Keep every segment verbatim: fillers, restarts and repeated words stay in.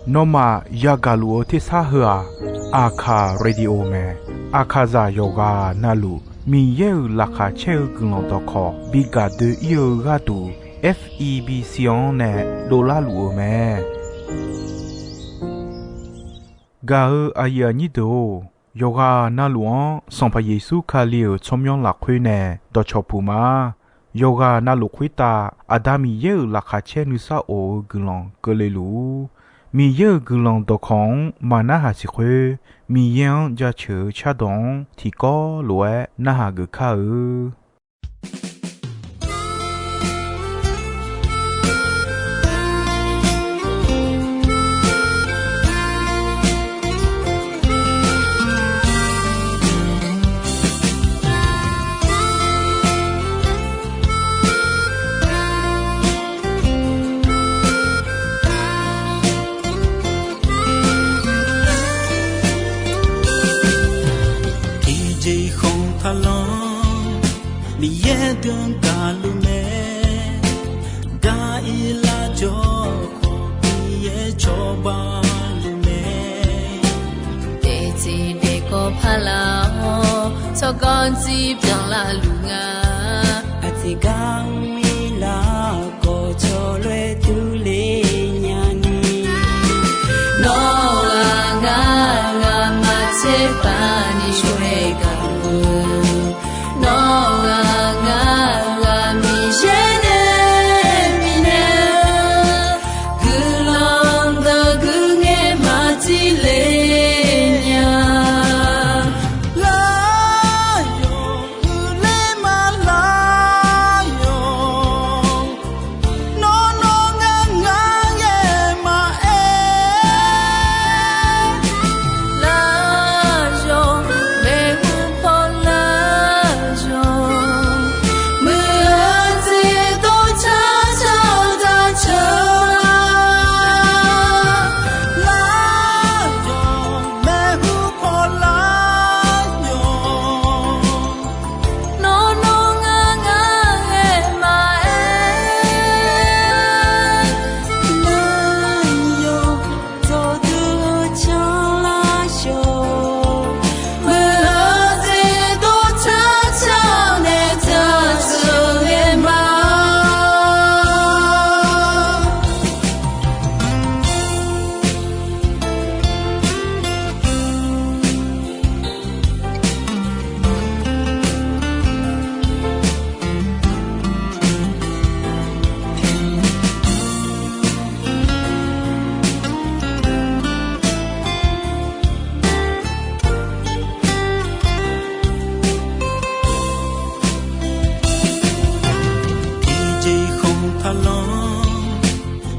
Nawmaf yagaq luf-eu tersar heu-aq, Aqkaq Radio mae. Aqkaqzaq yawqghaq navluf Miqyaer-euq laqkhaq caer-eu guiqlanq dawqkawq bi gaq doe-ir-eu gharduq, F E B C-anr nae dovlar luf-eu mae. Gaq-eu aqyuif aqnyir deuq-or, yawqghaq navluf-anr Sanqpaq Yeqsur Kali-euq tsawrmyanr lafkhoer nae dawqcawq puq ma. Yawqghaq navluf khoertav Aqda Miqyaer-euq laqkhaq caer nuisar of-eu guiqlanq keuvle luf-ur. Miqyaer-euq guiqlanq dawqkawq-anr maq narhaq siq khoer, Miqyaer-anr jaceuq-eu cardawq-anr tiqkawv lof-aer narhaq geuf kar-eu. Tiqjeq khanqtaq lanr Miqyaer deuq-anr gaqluf mae. Gaq-ir lar jawr khawf Miqyaer cawba luf mae. Daeftsiq daefkawv paq laf-awr tsawrganr dzir byanlar luf nga. Aqtiq gar-anr ir lar khawf cawloer durler nyani. Nawr-aq ngar ghaq maqtser paq ni shawr-aer gaq-eu. Nawr-aq ngar ghaq Miqyaer nae bifnaeq-eu guiqlanq deuq guiqngaer maqtser le nya. Lar yawq uiqler ma lar yawq. Nawr nawr ngar ngar ngae maqaer. Lar yawq maeqhu paw lar yawq. Muiq-eu jeq dov car car-eu daqceuq-a. Lar yawq maeqhu paw lar yawq. Nawr nawr ngar ngar ngae maqaer. Lar yawq dawqdui-eu canlar yawq. Muiq-eu jeq dov car car nae daqceuq ngae ma. Tiqjeq khanqtaq lanr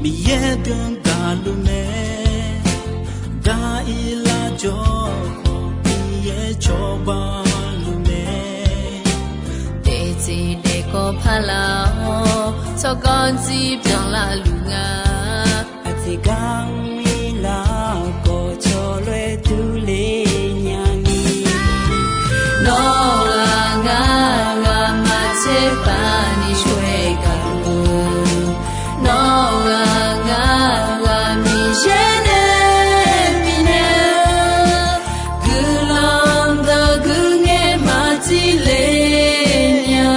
Miqyaer deuq-anr gaqluf mae. Gaq-ir lar jawr khawf Miqyaer cawba luf mae. Daeftsiq daefkawv paq laf-awr tsawrganr dzir byanlar luf nga. Aqtiq gar-anr ir lar khawf cawloer durler nyani. Nawr-aq ngar ghaq maqtser paq ni shawr-aer gaq-eu. Nawr-aq ngar ghaq Miqyaer nae bifnaeq-eu guiqlanq deuq guiqngaer maqtser le nya.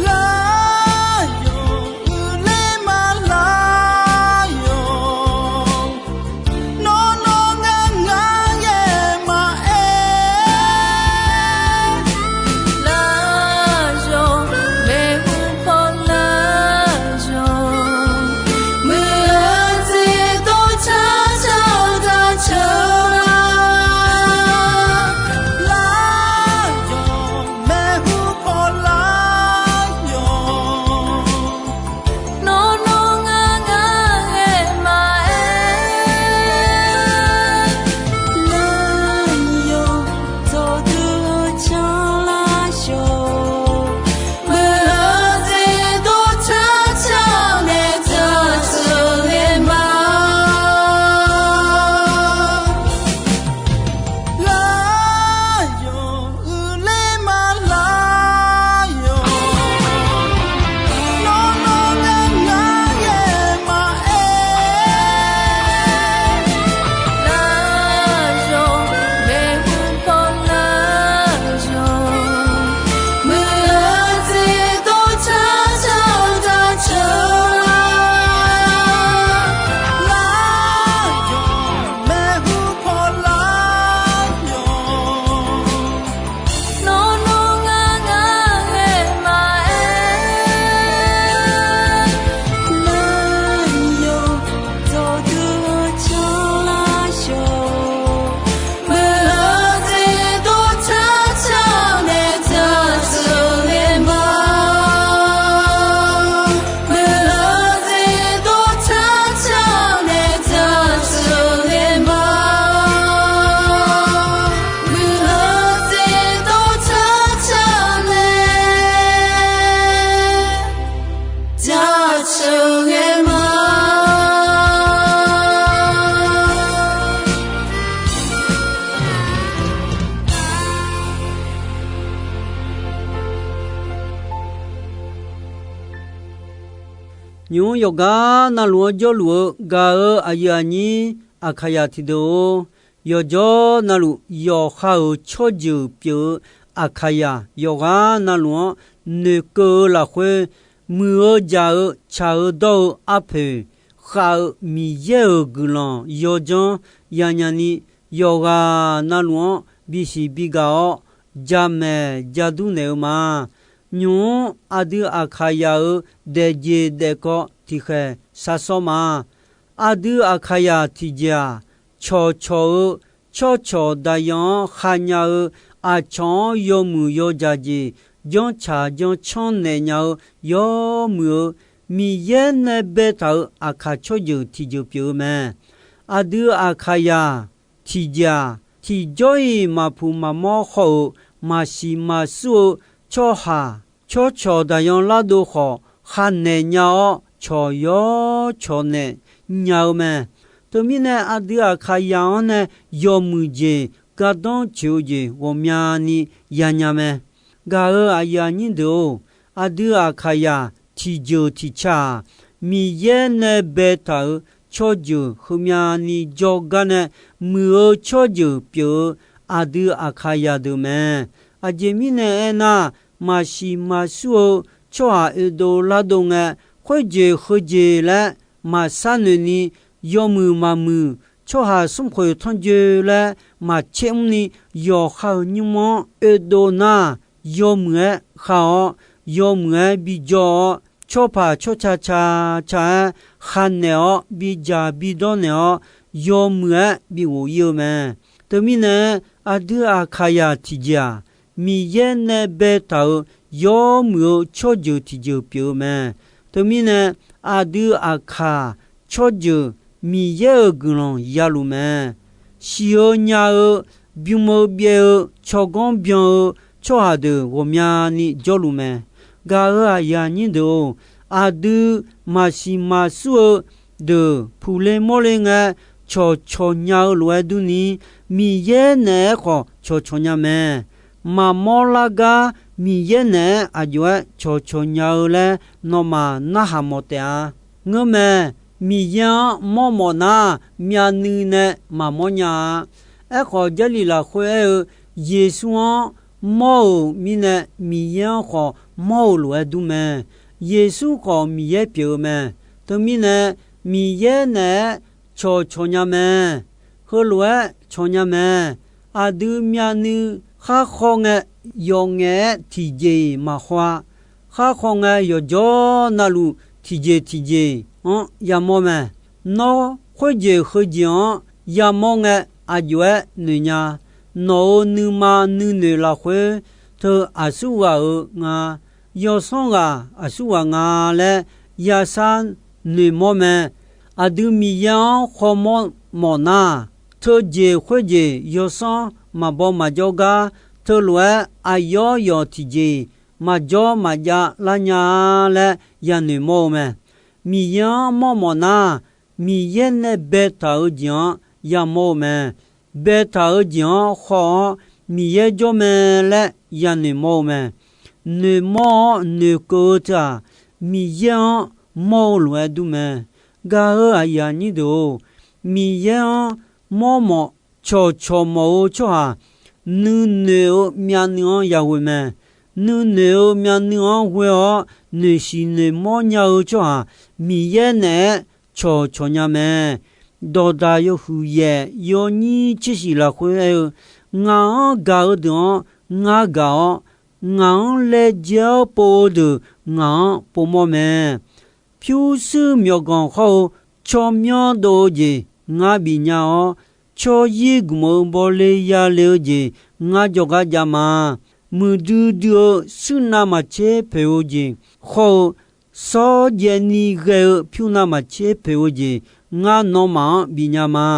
Lar yawq uiqler ma lar yawq. sheuqghae ma. Nymq-mr yawqgar navluf-anr jawrluf-eu gaq-eu aqyuif aqnyir Aqkaqyaq tiqdeuq-or, yawqjawr navluf yawqha-euq tsawrjeuq pyeuf-eu Aqkaqyaq yawqghaq navluf-anr noeqkeuv-eu lafkhoer, muiq-eu jaq-eu tsaq-eu dawr-eu arpoeq khav-eu Miqyaer-euq guiqlanq yawdzanr yanyani, yawqghaq navluf-anr bisiq bigaq-awr, jamaeq jadur naeq-eu ma. Nymq-mr aqdui Aqkaqyaq-euq daefjeq daefkawv tiqkhaeq sharsawr ma. Aqdui Aqkaqyaq tiqjeq-aq, cawqcawq-eu tsawrcawq daqyan-anr khanya-eu, aqcawq-anr yawmuiq yawdzaq jeq janrtsaq janrcanr naeq nya-eu yawmuiq-eu, Miqyaer nae baetaq-euq Aqkaq tsawrjeuq tiqjeuq pyeuf-eu mae. Aqdui Aqkaqyaq tiqjeq-aq, tiqjawr-iq maqpuq maqmawr khawf-euq maqsiq maqsur-eu tsawrhaq tsawrcawq daqyan lardov khawf, khar naeq nya-awr, cawq yawr cawq naeq nya-eu mae. Teumirnae, aqdui Aqkaqyaq-anr nae yawmuiq jeq gardanr coeq-eu jeq ghawqmyani yanya mae. Gaq-eu aqyuif aqnyir deuq-or, aqdui Aqkaqyaq tiqjeuq tiqca-aq, Miqyaer nae baetaq-euq tsawrjeuq heumyani jawrgar nae muiq-eu tsawrjeuq pyeuf-eu aqdui Aqkaqyaq deuq mae. Aqjeq mirnae aernar, maqsiq maqsur-eu tsawrhaq oedov lardov ngae, khoerjeq heujeq laer maqshar noeqni, yawmuiq maqmuiq, tsawrhaq smrkhoeq tanrjoe laer maqtser mrni, yawqha-euq nymr-anr oedov nar, yawmuiq-aer khav-awr, yawmuiq-aer bijawr-awr, tsawrpaq tsawrca ca ca-aer khar naeq-awr, bidzaq bidawr naeq-awr, yawmuiq-aer bighof ir-eu mae. Teumirnae, aqdui Aqkaqyaq tiqjeq-aq, Miqyaer nae baetaq-euq yawmuiq-eu tsawrjeuq tiqjeuq pyeuf-eu mae. Teumirnae, aqdui Aqkaq tsawrjeuq Miqyaer-euq guiqlanq yaluf mae. Siq-eu nya-eu, bym-eu byaev-eu, tsawrganr byan-eu tsawrhaq deuq ghawqmyani jawrluf mae. Gaq-eu aqyuif aqnyir deuq-or, aqdui maqsiq maqsur-eu deuq puqle mawrle ngae, cawqcawq nya-eu lof-aer durni, Miqyaer naeq-aer khawf cawqcawq nya mae. Maqmawr lar gar Miqyaer naeq-aer aqjox-aer cawqcawq nya-eu laer nawmaf narhaq mawf taef-a. Ngeurmae, Miqyaer-anr mawrmawf nar, myavnuiv nae maqmawr nya-a. Aerkhawf, Jarlif lafkhoer aer-eu, Yeqsur-anr mawr-euq mirnae Miqyaer-anr khawf mawr-eu lof-aer dur mae. Yeqsur khawf Miqyaer pyeuf-eu mae. Teumirnae, Miqyaer naeq-aer cawqcawq nya mae. Heulof-aer cawq nya mae. Aqdui myavnuiv khar khaw ngae, yawf ngaef-aer tiqjeq-iq maqhaw-a. Khar khaw ngae, yawqjawr navluf tiqjeq tiqjeq-anr yamawr mae. Nawr khoerjeq heujeq-anr yamawr ngae, aqjox-aer noeq nya. Nawq-euq nuima nuinoeq lafkhoer teu aqsurghaq-euq nga, yawsanr ghaq aqsurghaq nga laer yashar noeqmawr mae. Aqdui Miqyaer-anr khawmawr mawf nar, teujeq khoerjeq yawsanr maqbaw maqjawr gar, teulof-aer aqyawf yawq tiqjeq-iq maqjawr maqjav lar nya-a laer yanoeq mawr-eu mae. Miqyaer-anr mawrmawf nar, Miqyaer nae baetaq-eu jeq-anr yamawr-eu mae. Baetaq-eu jeq-anr haw-awr, Miqyaer jawr mae laer yanoeq mawr-eu mae. Noeqmawr-awr noeqkeuv-eu teu-aq, Miqyaer-anr mawr-eu lof-aer dur mae. Gaq-eu aqyuif aqnyir deuq-or, Miqyaer-anr mawrmawf cawqcawq mawf-eu tsawrhaq, nuinoeq-eu myavnuiv-anr yaghoe mae. Nuinoeq-eu myavnuiv-anr ghoe-awr noeqshiq noeqmawr nya-eu tsawrhaq, Miqyaer naeq-aer cawqcawq nya mae. Dawqdaq yawhuiq yaef yawnyir tsershiq lafkhoer aer-eu, Ngaq-anr gaq-eu deuq-anr ngar gaq-awr, ngaq-anr laejae-awr pov-eu deuq ngaq-anr povmawr mae. Pyurshuir myawqganq hawr-eu tsawrmyanr dov-eu jeq ngar bifnya-awr, tsawryir gmq-eu bawle yale-eu jeq ngar jawrgar jav ma. Muiqdui dui-eu shuir navmaqtser poeq-eu jeq hawr-eu, sawr jaev ni ghae-eu pyur navmaqtser poeq-eu jeq ngar nawmaf-anr bifnya ma.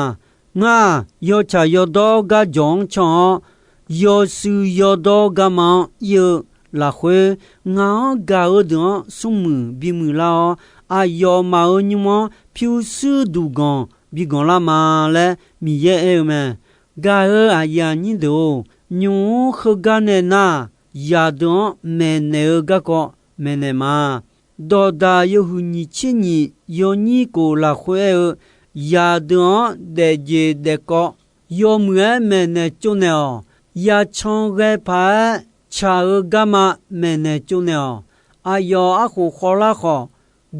Ngar-aq, yawtsaq yawdawr garjawq-anr can-awr, yawshuif yawdawr garma-anr ir-eu lafkhoer, ngaq-anr gaq-eu deuq-anr smrmuiq bimuiq lar-awr, aqyawfmaf-euq nymr-anr pyurshuir duqganq bi ganq lar ma laer Miqyaer aer-eu mae. Gaq-euq aqyuif aqnyir deuq-or, nymq-mr heugar nae nar, zaqdeuq-anr maeqnaeq-eu garkawv maeqnaeq ma. Dawqdaq yawhuiq nyiq tser nyiq yawnyir kof lafkhoer aer-eu, zaqdeuq-anr daefjeq daefkawv yawmuiq-aer maeqnaeq tsovnaeq-awq. Yacan ghae paq-aer tsaq-eu garma maeqnaeq tsovnaeq-awq. Aqyawf arkhof khawvlar khawf,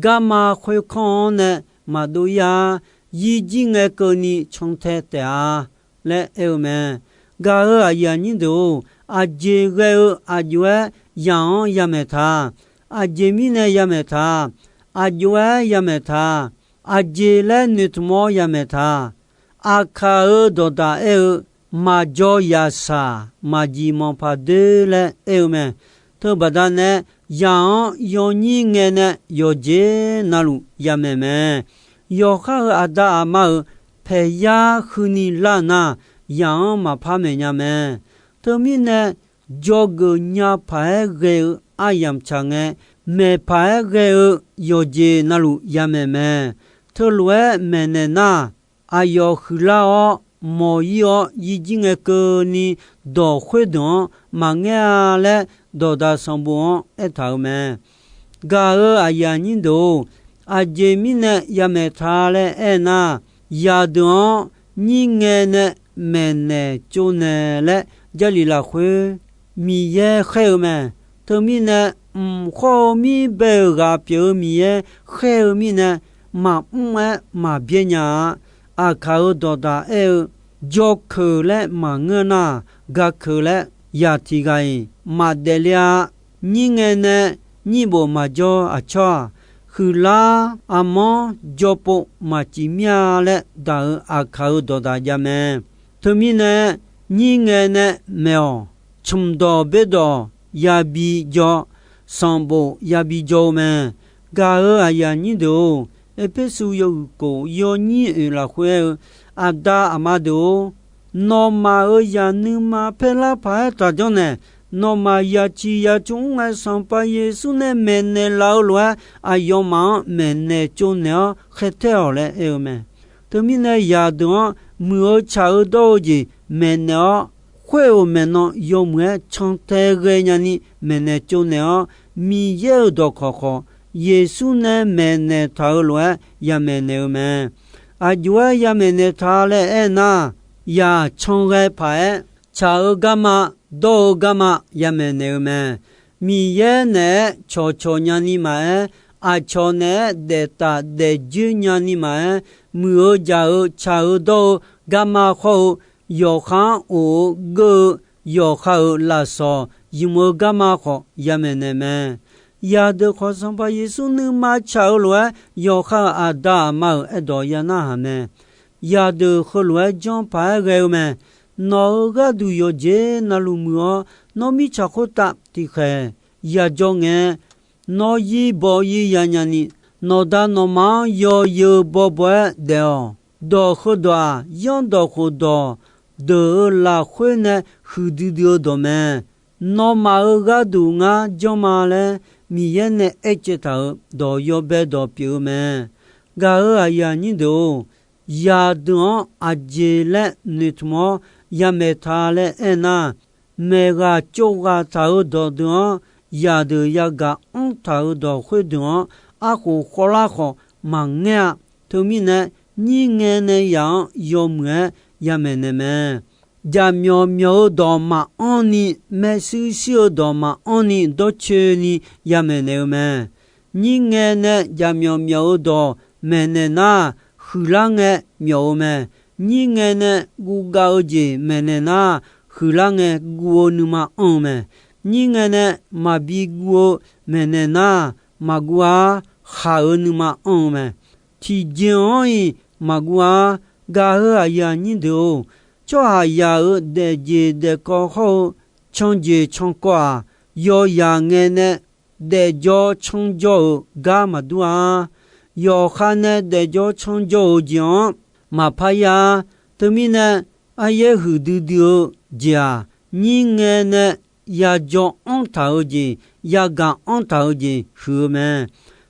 garma khoerkanr-anr nae maqdov ir-a. Yirjir ngae keuvni cantae taef-a laer aer-eu mae. Gaq-euq aqyuif aqnyir deuq-or, aqjeq ghae-eu aqjox-aer zaq-anr yamaeq ta. Aqjeq mirnae yamaeq ta. Aqjox-aer yamaeq ta. Aqjeq laer noeqtmq-awr yamaeq ta. Aqkaq-euq dawqdaq aer-eu, maqjaw yaqsaq maqjiq manqpaq doer laer aer-eu mae. Teubaqda nae, zaq-anr yawnyir ngae nae yawqjeq navluf yamaeq mae. Yawqhar-euq aqda aqma-euq paeqyar huini lar nar, zaq-anr maqpar maeq nya mae. Teumirnae, dzawgeuf nya paq-aer ghae-eu aryamq tsaq ngae, maeq paq-aer ghae-eu yawqjeq navluf yamaeq mae. Teulof-aer maeqnaeq nar, aqyawf huiqlar-awr mawq ir-awr yirjir ngae keuvni dawq khoerdeuq-anr maqngaer-a laer, dawqdaq sanqbof-anr aertaq-euq mae. Gaq-euq aqyuif aqnyir deuq-or, aqjeq mirnae yamaeq ta laer aernar, zaqdeuq-anr nyir ngae nae maeqnaeq tsovnaeq laer Jarlif lafkhoer Miqyaer khaer-eu mae. Teumirnae, mq khawr-eu mir bae-euq ghaq pyeuf-eu Miqyaer khaer-eu mirnae, maqmr-aer maqbyaer nya-a. Aqkaq-euq dawqdaq aer-eu, jawrkeuq laer maqngeur nar, gakeuq laer yaq tiq ghaq-iq maqdaef le-a. Nyir ngae nae nyir bof maqjawr aqcawq-aq, huiqlar armanr jawrpov maqcif mir-a laer daq-euq Aqkaq-euq dawqdaq jav mae. Teumirnae, nyir ngae nae maeq-awq. Cmq dawq berdawq yabi jaw, sanqbof yabi jaw-eu mae. Gaq-euq aqyuif aqnyir deuq-or, Erpersu yawhuiq kof yawnyir oeq lafkhoer aer-eu, aqda aqma deuq-or, nawmaf-euq zaq nuima paerlar paq-aer taqjanr naeq. Nawmaf yaciq yacmr mr ngae, Sanqpaq Yeqsur nae maeqnaeq laf-eu lof-aer, aqyawfmaf-anr maeqnaeq tsovnaeq-awr khaertaer-awq laer aer-eu mae. Teumirnae, zaqdeuq-anr muiq-eu tsaq-eu dawr-eu jeq maeqnaeq-awr, khoer-euq maeqnan yawmuiq-aer cantae ghaenya ni maeqnaeq tsovnaeq-awr, Miqyaer-euq dawqkawq khawf, Yeqsur nae maeqnaeq taq-eu lof-aer yamaeq naeq-eu mae. Aqjox-aer yamaeq naeq ta laer aernar, yaq can ghae paq-aer tsaq-eu garma, dawr-eu garma yamaeq naeq-eu mae. Miqyaer naeq-aer cawqcawq nyani maqaer, aqcawq naeq-aer daef taf daef joer nyani maqaer, muiq-eu jaq-eu tsaq-eu dawr-eu garma khawr-eu, yawqha-anr of-eu geur-eu, yawqha-euq lafsawq ymq-eu garma khawf yamaeq naeq mae. Yaqdeuq khawf, Sanqpaq Yeqsur nuima tsaq-eu lof-aer, yawqha-euq aqda aqma-euq aerdawq ya narhaq mae. Yaqdeuq heulof-aer janr paq-aer ghae-eu mae. Nawq-euq gharduq yawqjeq navluf muiq-awr, nawr mirtsaq khoertav tiqkhaeq yajawr ngae, nawr yir baw yir yanya ni, nawqda nawqma-anr yawzeu bawbaw-aer daef-awq. Dawq heudawq-aq, Zanrdawq khofdawq deuq-euq lafkhoer nae huiqdui dui-eu dawq mae. Nawmaf-euq gharduq ngar janr ma laer Miqyaer nae aercaev taq-euq dawq yawbae dawq pyeuf-eu mae. Gaq-euq aqyuif aqnyir deuq-or, yaqdeuq-anr aqjeq laer noeqtmq-awr yamaeq ta laer aernar, maeqghaq tsovghaq taq-euq dawqdeuq-anr, yaqdeuq yagaq anr taq-euq dawq khoerdeuq-anr arkhof khawvlar khawf maqngaer-a. Teumirnae, nyir ngae nae yaq-anr yawmuiq-aer yamaeq naeq mae. Jaqmyawf myawf-eu dawq maqanr ni, maershuir shuir-eu dawq maqanr ni dawrcoeni yamaeq naeq-eu mae. Nyir ngae nae jaqmyawf myawf-eu dawq maeqnaeq nar, huiqlar ngae myawf-eu mae. Nyir ngae nae guvgav-eu jeq maeqnaeq nar, huiqlar ngae guv-eu nuima anr-eu mae. Nyir ngae nae maqbi guv-eu maeqnaeq nar, maqguv-ar, khaq-eu nuima anr-eu mae. Tiqjeq-anr-iq maqguv-ar. Gaq-euq aqyuif aqnyir deuq-or, tsawrhaqzaq-euq daefjeq daefkawv hawr-eu canjeq cankawv-aq, yawzaq ngae nae daefjawr canjawr-euq gar maqdur-a. Yawqha nae daefjawr canjawr-euq jeq-anr maqpar ir-a. Teumirnae, aryaer huiqdui dui-eu jeq-aq, nyir ngae nae yajawr anr taq-eu jeq, yagaq anr taq-eu jeq huiq-eu mae.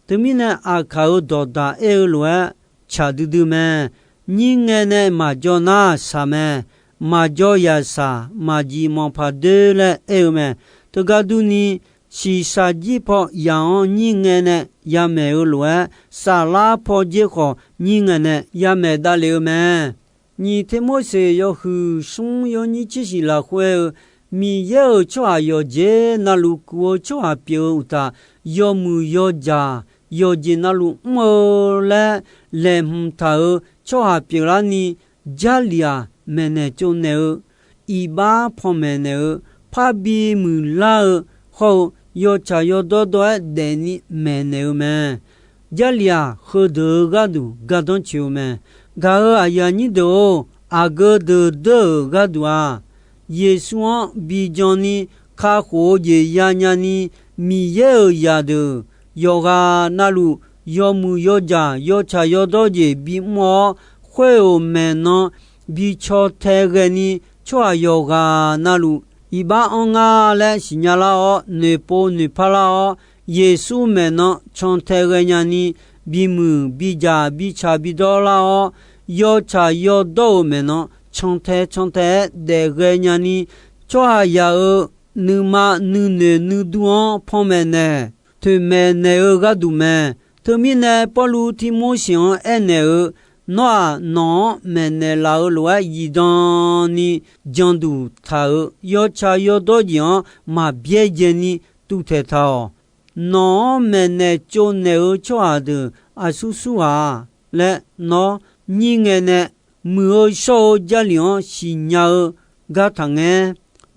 Teumirnae, aqkaq-euq dawqdaq aer-eu lof-aer tsaq duidui mae. Nyir ngae nae maqjawr nar, shaq mae. Maqjawr yaq shaq, maqjiq manqpaq doer laer aer-eu mae. Teugar durni, shiqshaq jir paw yaq-anr nyir ngae nae yamaeq-eu lof-aer, saflar paw dzer khawf nyir ngae nae yamaeq davlef-eu mae. Nyiq Termorseq yawhuiq smr yawnyir tser shiq lafkhoer aer-eu, Miqyaer-euq tsawrhaq yawqjeq navluf kuv-eu tsawrhaq pyeuf-eu uqtaf, yawmuiq yawjaq yawqjeq navluf mr-eu laer laeqhmq taq-euq tsawrhaq pyeuflarni, Jarlif-aq, maeqnaeq tsovnaeq-eu, iqbax panmaeq naeq-eu, parbi muiqlar-eu hawr-eu, yawtsaq yawdawr dawr-aer daefni maeqnaeq-eu mae. Jarlif-aq, heudeuq-eu gharduq gardanr coeq-eu mae. Gaq-euq aqyuif aqnyir deuq-or, aqgeu deuq deur-euq gharduq-aq, Yeqsur-anr bijan ni kakhof-eu jeq yanya ni, Miqyaer-euq zaqdeuq yawqghaq navluf yawmuiq yawjaq yawtsaq yawdawr jeq bimr-awr, khoer-euq maeqnan bi caw tae ghae ni, tsawrhaq yawqghaq navluf iqbax anr nga laer siqnya lar-awr, noeqpov noeqpar lar-awr, Yeqsur maeqnan cantae ghaenya ni, bimuiq bijaq bitsaq bidawr lar-awr, yawtsaq yawdawr-euq maeqnan cantae cantae-aer daef ghaenya ni, tsawrhaqzaq-euq nuima nuinoeq nuidur-anr panmaeq naeq, toeqmaeq naeq-eu gharduq mae. Teumirnae, Pawrluv Tirmorseq-anr aernaeq-eu, Nawr-aq, nawq-anr maeqnaeq laf-eu lof-aer zifdan ni janduq taq-euq yawtsaq yawdawr jeq-anr maq byaerdzae ni tuvtaeq taq-awq. Nawq-anr maeqnaeq tsovnaeq-eu tsawrhaq deuq aqsur sur ghaq-a laer, nawr nyir ngae nae muiq-eu shawr-eu Jarlif-anr siqnya-eu gar taqngaer.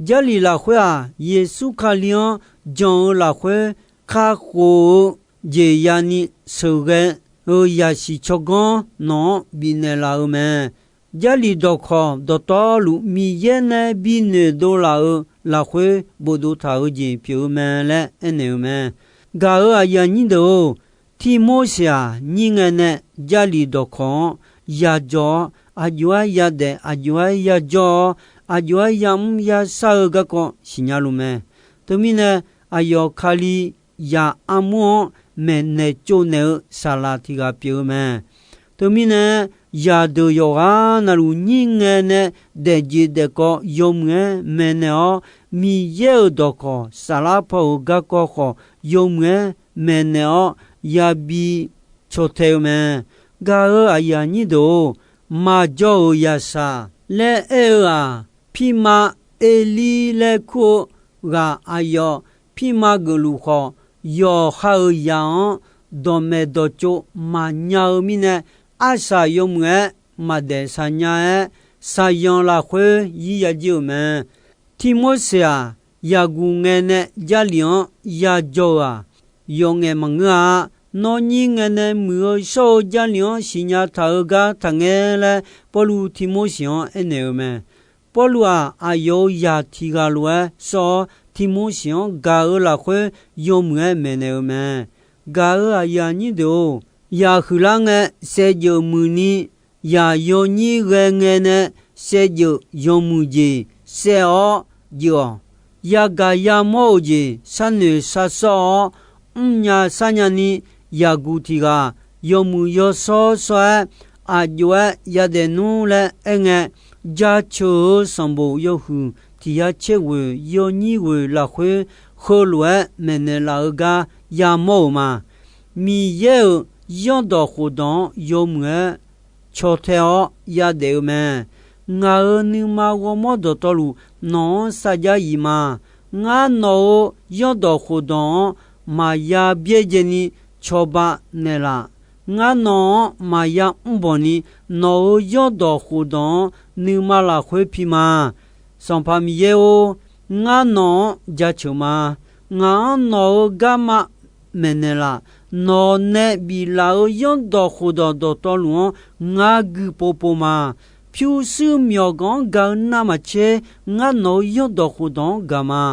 Jarlif lafkhoer-aq, Yeqsur Kali-anr jan-eu lafkhoer kakhof-eu jeq yani sheuqghae-eu zaqsiq tsawrganr nawq-anr bifnaeq laf-eu mae. Jarlif dawqkawq dawqtawvluf Miqyaer nae bi noeqdov laf-eu lafkhoer bofdov taq-eu jeq pyeuf-eu mae laer aernaeq-eu mae. Gaq-euq aqyuif aqnyir deuq-or, Tirmorseq-aq, nyir ngae nae Jarlif dawqkawq-anr yajawr-awr, aqjox-aer yadaef, aqjox-aer yajawr-awr, aqjox-aer yamr yashar-eu garkawv siqnya luf mae. Teumirnae, aqyawf Kali zaq armur-anr maeqnaeq tsovnaeq-eu saqlaq tiq ghaq pyeuf-eu mae. Teumirnae, zaqdeuq yawqghaq navluf nyir ngae nae daefjeq daefkawv yawmuiq-aer maeqnaeq-awr, Miqyaer-euq dawqkawq saflar paw-euq garkawv khawf yawmuiq-aer maeqnaeq-awr yabi caw tae-eu mae. Gaq-euq aqyuif aqnyir deuq-or, maqjaw-euq yaqshaq laer aer-eu-aq, pirma Erlir laer kur-eu ghaq aqyawf pirma geufluf khawf, yawqha-euq zaq-anr dawqmaeq dawqtsov maqnya-eu mirnae, arsaq yawmuiq-aer maqdaef saqnya-aer, saqyanq lafkhoer yir yajir-euq mae. Tirmorseq-aq, yaqguq ngae nae Jarlif-anr yajawr-eu-aq, yawf ngaef maqngeur-a. Nawr nyir ngae nae muiq-eu shawr-eu Jarlif-anr siqnya taq-eu gar taqngaer laer, Pawrluv Tirmorseq-anr aernaeq-eu mae. Pawrluv-aq, aqyawf-euq zaq tiq ghaq lof-aer sawr-awr, Tirmorseq-anr gaq-eu lafkhoer yawmuiq-aer maeqnaeq-eu mae. Gaq-euq aqyuif aqnyir deuq-or, yaqhuiq lar ngae saevdzeuf muiqni, yaq yawnyir ghae ngae nae saevdzeuf yawmuiq jeq saev-awr jeuf-awq. Yagaq yamawr-euq jeq sharnoeq sharsawr-awr, mrnya sharnya ni, yaqguq tiq ghaq yawmuiq yawshawr shawr-aer, aqjox-aer yadaef nmr laer aerngae, jaceuq-eu sanqbof yawhuiq tiq yar tser ghoeq yawnyir ghoeq lafkhoer, heulof-aer maeqnaeq laf-eu gar yamawr-euq ma. Miqyaer-euq zanrdawq khofdawq-anr yawmuiq-aer caw tae-awr yadaef-eu mae. Ngaq-euq nuima ghawrmawr dawqtawvluf nawq-anr sarjax yif ma. Ngar nawq-euq zanrdawq khofdawq-anr maqya byaerdzae ni cawba naeqlaf. Ngar nawq-anr maqya mrbawq ni, nawq-euq zanrdawq khofdawq-anr nuima lafkhoer pi ma. Sanqpaq Miqyaer-or, ngar nawq-anr jaceuq ma. Ngaq-anr nawq-euq garma maeqnaeq laf. Nawq nae biflaf-euq zanrdawq khofdawq dawqtawvluf-anr ngar guiqpov pov ma. Pyurshuir myawqganq-anr gaq-eu navmaqtser, ngar nawq-euq zanrdawq khofdawq-anr gaq ma.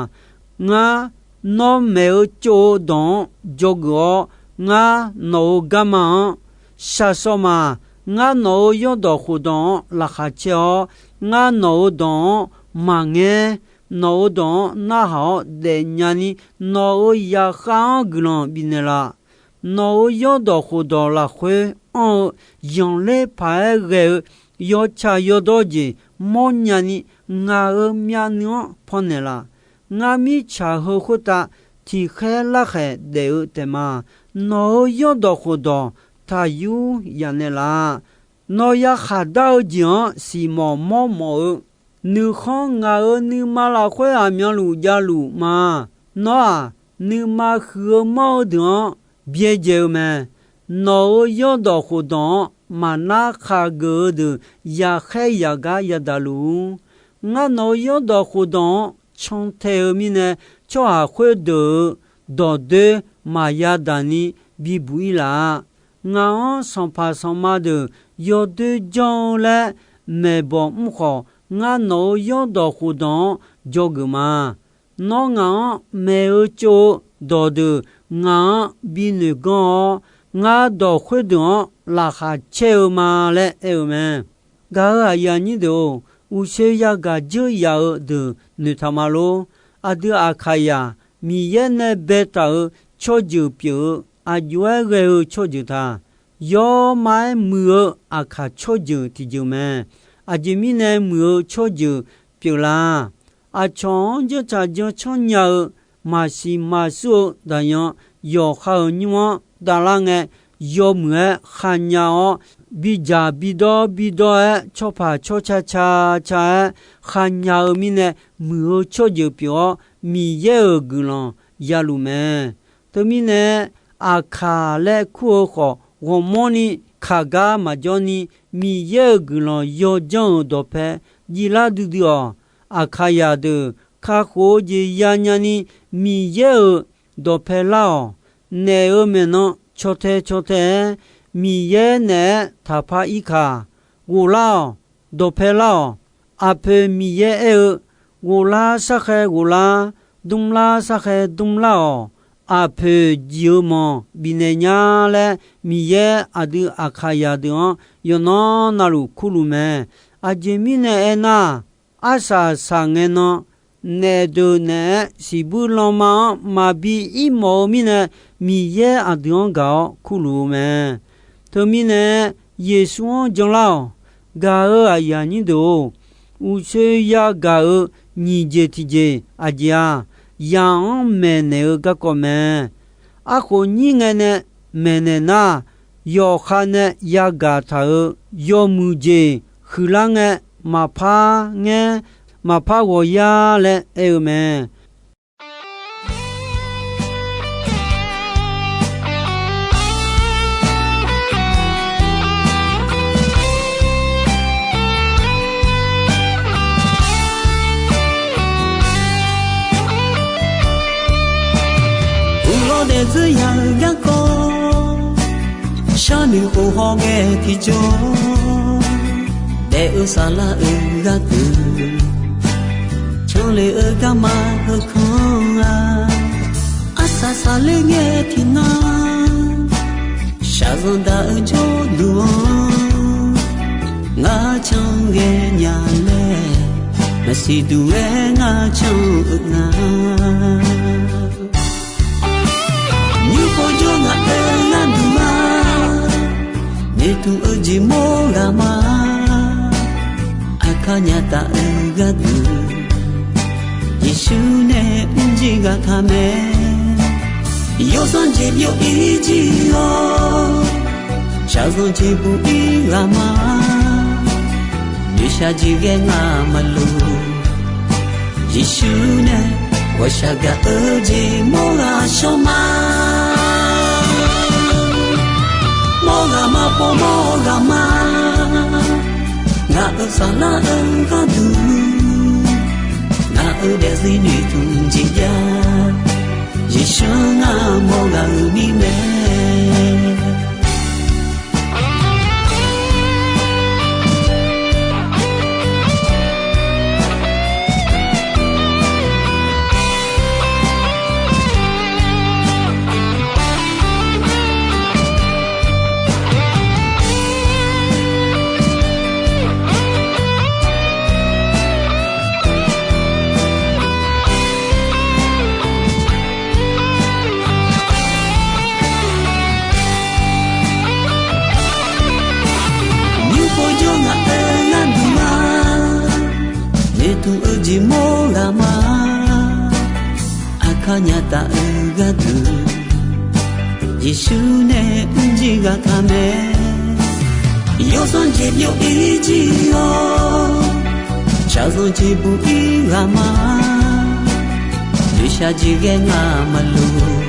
Ngar nawr maeq-eu tsov-eu dawq-anr dzawgeuf-awr, ngar nawq-euq garma-anr shaqshawr ma. Ngar nawq-euq zanrdawq khofdawq-anr laqkhaq caer-awr, ngar nawq-euq dawq-anr maqngaer. Nawq-euq dawq-anr narhaq-awr daefnya ni, nawq-euq zaqkhav-anr guiqlanq bifnaeq laf. Nawq-euq yawrdawq khofdawq lafkhoer anr-eu zanqler paq-aer ghae-eu yawtsaq yawdawr jeq mawrnya ni ngaq-euq myavnuiv-anr pannaeq laf. Ngar mirtsaq heu khoertav tiqkhaer larkhaeq daef-eu taef ma. Nawq-euq yawrdawq khofdawq taqyur yaf naeqlaf. Nawq ya khaqdar-eu jeq-anr siqmawf mawrmawf-eu nuikhanr ngaq-euq nuima lafkhoer aqmyanluf javluf ma. Nawr-aq, nuima huiq-eu manr-eu deuq-anr byaerdzae-eu mae. Nawq-euq yawrdawq khofdawq-anr maqnar khaqgeuf-eu deuq yaqkhaer yaqgar yadaq luf-ur. Ngar nawq-euq yawrdawq khofdawq-anr cantae-eu mirnae, tsawrhaq khoerdeuq-euq dawqdoer maqya daq ni bibuq-ir laf-a. Ngaq-anr sanqpaq sanqma deuq yawdoer janr-eu laer maeqbawq mr khawf, ngar nawq-euq yawrdawq khofdawq-anr dzawgeuf ma. Nawr ngaq-anr maeq-eu tsov-eu dawqdeuq ngaq-anr binoeq ganr-awr, ngar dawq khoerdeuq-anr laqkhaq caer-eu ma laer aer-eu mae. Gaq-euq aqyuif aqnyir deuq-or, uqshoe yagaq dzeur yaf-eu deuq noeqtaq ma lor. Aqdui Aqkaqyaq, Miqyaer nae baetaq-euq tsawrjeuq pyeuf-eu aqjox-aer ghae-eu tsawrjeuq ta. Yawr ma-aer muiq-eu aqkaq tsawrjeuq tiqjeuq mae. Aqjeq mirnae muiq-eu tsawrjeuq pyeuflar. Aqcawq-anr janrtsaq janrcanr nya-eu maqsiq maqsur-eu daqyan yawqha-euq nymr-anr davlar ngae, yawmuiq-aer khanya-awr, bidzaq bidawr bidawr-aer tsawrpaq tsawrca ca ca-aer khanya-eu mirnae, muiq-eu tsawrjeuq pyeuf-awr, Miqyaer-euq guiqlanq yaluf mae. Teumirnae, Aqkaq laer kur-eu khawf, ghawqmanrni kaq gar maqjawr ni, Miqyaer-euq guiqlanq yawjanr-euq dawqpae jiflar duidui-awq. Aqkaqyaq deuq kakhof-eu jeq yanya ni, Miqyaer-euq dawqpae lar-awq. Naef-euq maeqnan caw tae caw tae-aer, Miqyaer naeq-aer taqpar ir kaq. Ghoflar-awq. Dawqpae lar-awq. Aqpoeq Miqyaer aer-eu, ghoflar sarkhae ghoflar, dmrlar sarkhae dmrlar-awq. Aqpoeq jeq-eu manq bifnaeq nya laer, Miqyaer aqdui Aqkaqyaq deuq-anr yawqnan navluf kurluf mae. Aqjeq mirnae aernar, arsaq saqngae nan, naef deuq naeq-aer siqbuir lanma-anr maqbi ir mawf-eu mirnae, Miqyaer aqdui-anr gaq-awr kurluf-eu mae. Teumirnae, Yeqsur-anr janlar-awq. Gaq-euq aqyuif aqnyir deuq-or, uqshoe yagaq-euq nyiq jeq tiq jeq aqjeq-aq, yaq-anr maeqnaeq-eu garkawv mae. Arkhof nyir ngae nae maeqnaeq nar, yawqha nae yagaq taq-euq yawmuiq jeq huiqlar ngae, maqpar ngaer, maqpar ghawqyar laer aer-eu mae. Uqlawr daefzir ya-eu garkawv, sharnoeq khof hawghae tiqjawr, daef-eu saflar-euq gharduq, canle-eu garma heukanr-a. Arsaq saqler ngae tiqnan, shaqzanq daq-eu jawrduq-anr, ngar can ghae nya laer, maqsiq duq-aer ngar can-eu nga. Nymr pov jawr ngaq-euq gharduq-a, noeqtmq-eu jeq mawr ghaq ma. Aqkar nya taf-eu gharduq, Yeqsur nae mrjir ghaq taq mae. Yawsanr jeq byov-ir jir-awr, shaqzanq jeq buq-ir ghaq ma. Noeqshaq jeq ghae ngamaf luf, Yeqsur nae ghawqshaq gaq-eu jeq mawr ghaq shawr ma. Mawr ghaq ma pov mawr ghaq ma. Ngaq-euq saflar-eu gharduq, ngaq-euq daefzir noeqtmq jeq jav, Yeqsur ngar mawr ghaq-euq mirnae. Aqnyaf taf-eu gharduq, Yeqsur nae mrjir ghaq taq mae. Yawsanr jeq byov-ir jir-awr, shaqzanq jeq buq-ir ghaq ma. Noeqshaq jeq ghae ngamaf luf,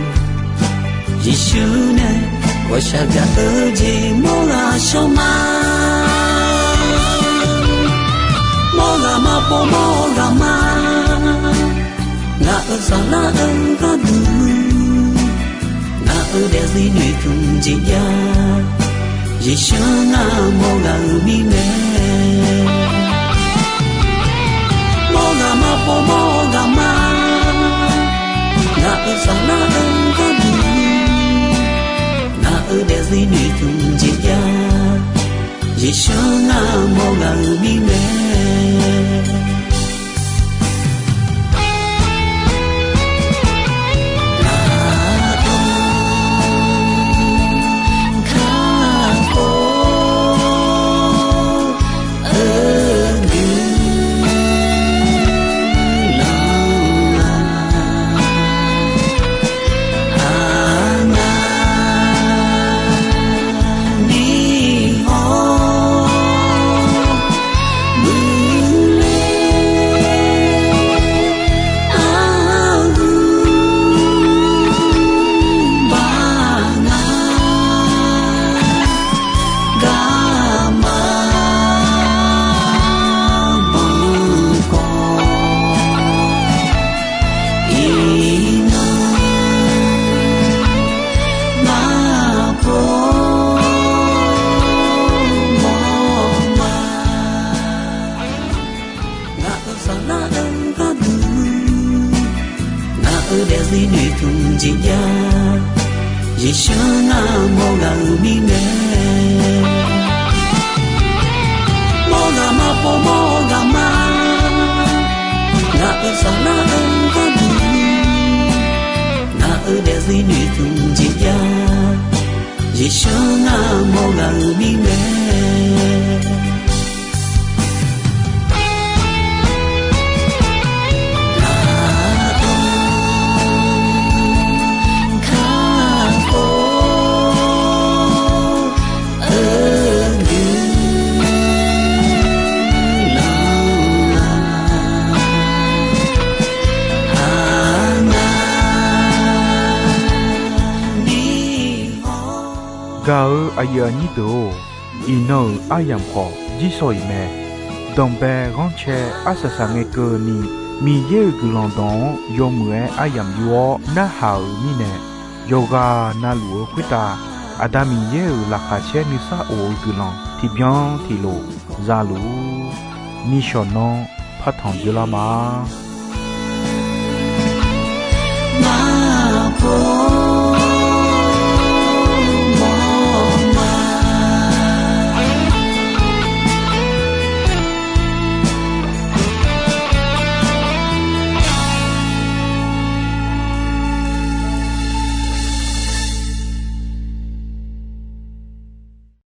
Yeqsur nae ghawqshaq gaq-eu jeq mawr ghaq shawr ma. Mawr ghaq ma, pov mawr ghaq ma. Ngaq-euq saflar-eu gharduq, ngaq-euq daefzir noeqtmq jeq jav. Yeqsur ngar mawr ghaq-euq mirnae, mawr ghaq ma, pov mawr ghaq ma. Ngaq-euq saflar-eu gharduq, ngaq-euq daefzir noeqtmq jeq jav. Yeqsur ngar mawr ghaq-euq mirnae. Ngaq-euq saflar-eu gharduq, ngaq-euq daefzir noeqtmq jeq jav. Yeqsur ngar mawr ghaq-euq mirnae, mawr ghaq ma, pov mawr ghaq ma. Ngaq-euq saflar-eu gharduq, ngaq-euq daefzir noeqtmq jeq jav. Yeqsur ngar mawr ghaq-euq mirnae. Gaq-eu aqyuif aqnyir deuq-or, iqnan-euq aryamq khawf jirsawq iq mae. Danqbae ghanrcae arsaq saq ngae keuvni, Miqyaer-euq guiqlanq dawq-anr yawmuiq-aer aryamq yur-awr narhaq-euq mirnae, yawqghaq na luf-eu khoertav Aqda Miqyaer-euq laqkhaq caer nuisar of-eu guiqlanq tiqbyan tiqlof za luf-ur. Nishawq nanr partanq dzoerlar ma.